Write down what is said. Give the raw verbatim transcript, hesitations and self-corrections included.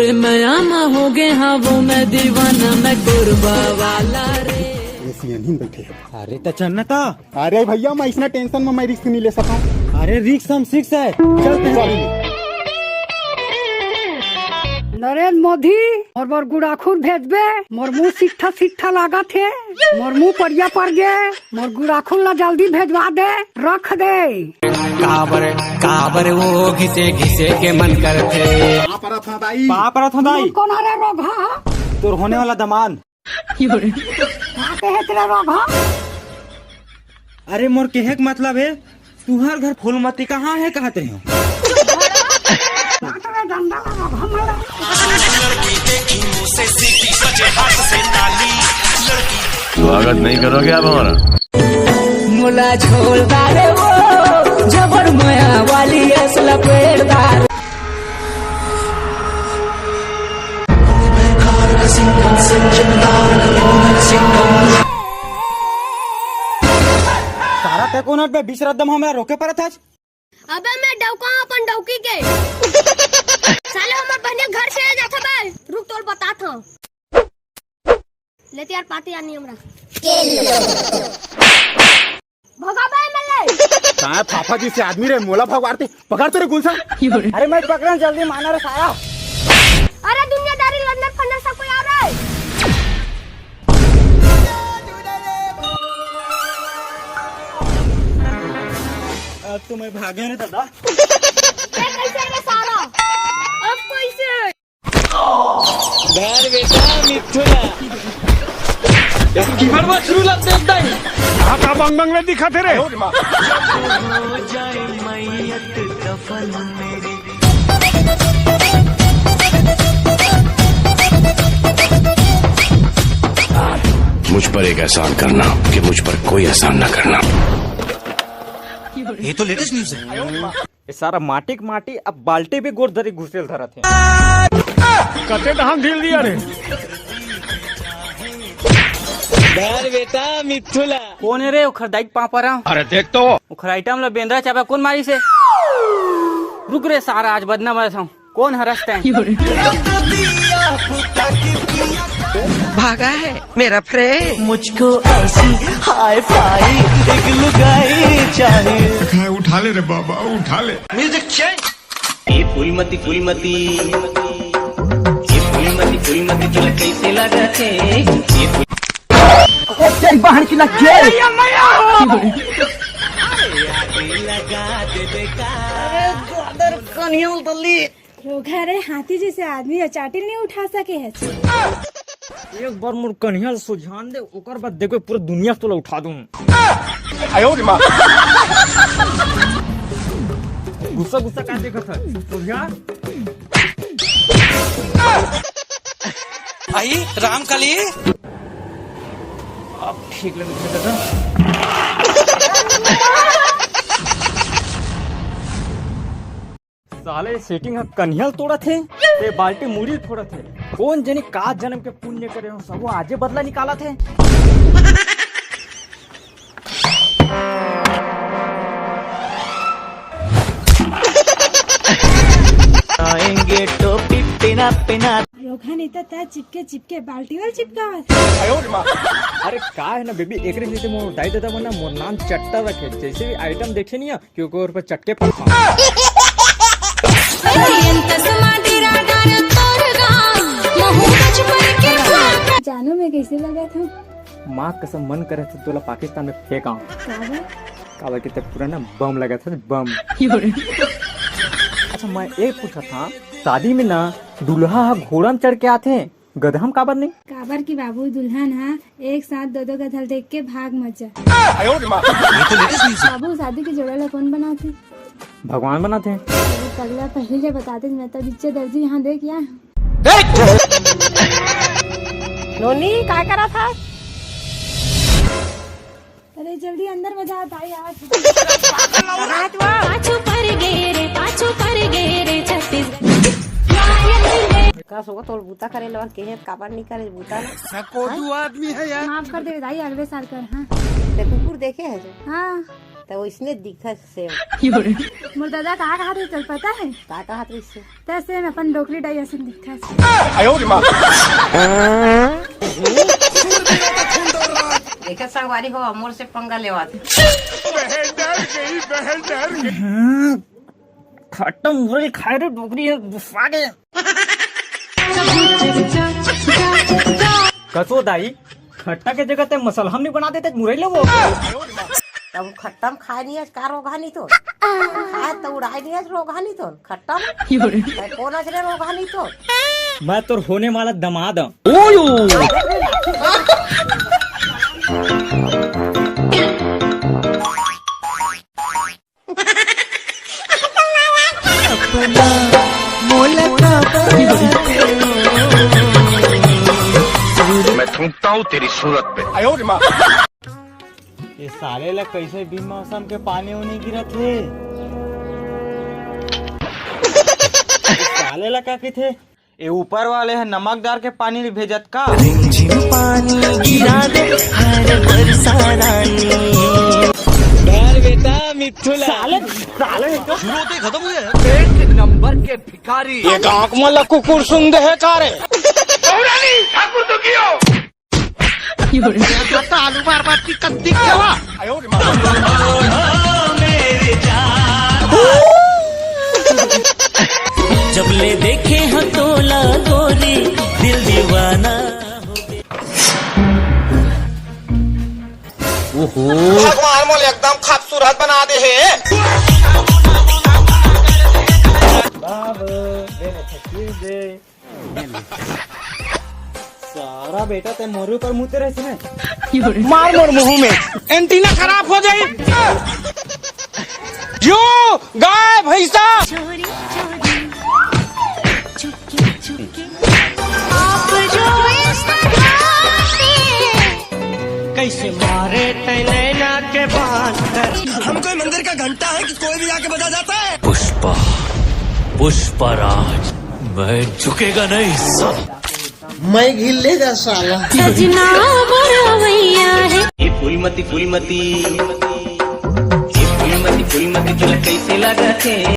मैं आमा हो गए हाँ वो मैं दीवाना मैं कोरबा वाला रे। ये सीएन ही बैठे हैं। अरे त चल ना त। अरे भैया, मैं इसना टेंशन में मैं रिस्क नहीं ले सकता हूँ। अरे रिस्क हम सीख से चलते हैं। नरेंद्र मोदी, मोर बर गुड़ाखुर भेजबे, मोर मुंह सिट्ठा सिट्ठा लागत हे, मोर मुंह परिया पर गे, मोर गुड़ाखुर ला जल्दी भेजवा दे, रख दे। काबर काबर वो घिसे घिसे के मन करथे। पाप रथ दाई। पाप रथ दाई। कोन हरे रोगहा? तोर होने वाला दमांद। का कहे तेरा रोगहा? अरे मोर केहे के मतलब हे, तुहर घर फूलमती कहाँ हे कहत रहे हो? स्वागत नहीं करोगे आप हमारा? मोला झोलदार वो जबर मया वाली अस लपेटदार। सारा ते कोन हट बे? बीच रद्दम हमरा रोके परत हस। अबे मैं डौका अपन डौकी के। साले हमर बहने घर से जाथे बे। रुक तोल बतात हूँ। लेते यार पाती यार नहीं हमरा। भगा बे एमएलए। काय फाफा जी से आदमी रे, मोला भगवारते। पकड़ तो रे गुलशन। अरे मैं पकड़न जल्दी माना रे सारा। अरे दुनियादारी लंदर फंदर सब कोई आ रहा है। अब तो मैं भागे रे दादा। ये कैसे रे सारा? अब कैसे? धर बेटा मिथुना। की बड़वा शुरू लग देता है। हां का बंग बंग में दिखा थे रे। मुझ पर एक एहसान करना कि मुझ पर कोई एहसान ना करना। ये तो लेटेस्ट न्यूज़ है। ये सारा माटी के माटी, अब बाल्टी भी गोड़ धरी घुसेल धरत हे। कते धान ढील दिया रे। डर बेटा मिथुला। कोन हे रे ओखर दाई के पांव परंव? अरे देख तो। ओखर आइटम ल बेंदरा चाबा कोन मारिस हे? रुक रे सारा, आज बदनाम होत हंव। कोन हरस तैं? भागा है मेरा फ्रेंड। मुझको ऐसी हाई फाई एक लुगाई चाहिए। उठा ले रे बाबा, उठा ले। Music change. ये फूलमती फूलमती, ये फूलमती फूलमती तोला कैसे लागथे? ये फूल ओ तेरी बहन की लग गई। लगा दे बेटा। अरे दादर कनियल दली। रोगहा रे, हाथी जैसे आदमी ह चाटिल नहीं उठा सके है। एक बार मोर कन्हैया ल सुझान दे, ओकर बाद देखबे पूरा दुनिया तोला उठा दूं। आयो रे माँ। गुस्सा गुस्सा का देखत है? सुझा। आई राम काली। अब ठीक लग रहा है। साले सेटिंग ह कन्हैया ल तोड़त हे, ते बाल्टी मुड़ी ल फोड़त हे। कोन जनी का जन्म के पुण्य करे हो, सबो आजे बदला निकालत हे। आएंगे टोपी पिना पिना। रोगहा नहीं तो तै चिपके चिपके बाल्टी वाल चिपकावत। अरे का है ना बेबी, एकरे सेती मोर दाई ददा मन ना मोर नाम चट्टा रखे, जैसे भी आइटम देखे नहीं है, क्योंकि ओकर पर चटके पड़ता। जानू मैं कैसे लगा था? माँ कसम मन करे थे तोला पाकिस्तान में फेंका। काबर? काबर के ते पूरा ना बम लगा था, बम। अच्छा मैं एक पूछा था, शादी में ना दूल्हा हा घोड़ा में चढ़ के आथे, गधा म काबर नहीं? काबर कि बाबू, दुल्हन ह एक साथ दो दो गधा ल देख के भाग मत जा। ये तो लेटेस्ट न्यूज़ है। बाबू, शादी के जोड़ा ला कोन बनाथे? भगवान बनाथे। अरे पगला, पहली ले बताते मैं तो बिच्चे दर्जी यहाँ देख या। नोनी, काय करा था? अरे जल्दी अंदर में जा, दाई आ चुकी। पाछू पर गे रे, पाछू पर गे रे छत्तीसगढ़। का सोगो तोल बूता करे लवन केहे काबर नहीं करे बूता ना? सकोदू आदमी है यार। माफ कर दे दाई, अगले साल कर। हाँ। ते कुकुर देखे है जो? हाँ। त वइसने दिखत सेव। मोर दादा का कहत रहिस, तोला पता हे? का कहत रहिस? तैं सेम अपन डोकरी दाई असन दिखत। देखे संगवारी हो, मोर से पंगा लेवत। खट्टा मुरई खाए रे डोकरी हे, गुस्सा के। कसो दाई, खट्टा के जगह तैं मसलहम नहीं बना देते, मुरई ले वो। तब खट्टा म खाए नहीं आज का रोगहा नहीं तो। खाए त उड़ाए नहीं आज रोगहा नहीं तो। खट्टा म? तैं कोन अचरे रोगहा नहीं तो। मैं तोर होने वाला दमाद हूँ। मैं थूकता हूँ तेरी सूरत पे। ये साले ला कैसे बिन मौसम के पानी उनी गिरत हे? ये साले ला का कहिथे? ये ऊपर वाले हे नमक डार के पानी भेजत का? रिमझिम पानी गिरा दे हर बरसा रानी। यार बेटा मिथुन साले, साले एक नंबर के भिखारी। ये गांव में ला कुकुर सुन दे हे का रे? ठाकुर तो कियो। आलू मार मार की कत्ती केवा। जब ले देखे ह तोला गोरी, दिल दीवाना हो गया। ओहो। भगवान मोला एकदम खूबसूरत बना दे हे। बाबू, दे ना, छत्तीस दे। सारा बेटा तैं मोरे ऊपर मुते रहिस ना। मार मोर मुंह में, एंटीना खराब हो जाई। जो गाय भैंसा। चोरी चोरी चुपके चुपके आप जो इस कैसे मारे तै नैना के बांध कर। हम कोई मंदिर का घंटा है कि कोई भी आके बजा जाता है? पुष्पा, पुष्पराज, मैं झुकेगा नहीं साला। मैं घिल्लेगा साला। सजना बरवैया है। ये फूलमती, फूलमती, ये फूलमती, फूलमती तोला कैसे लागत हे?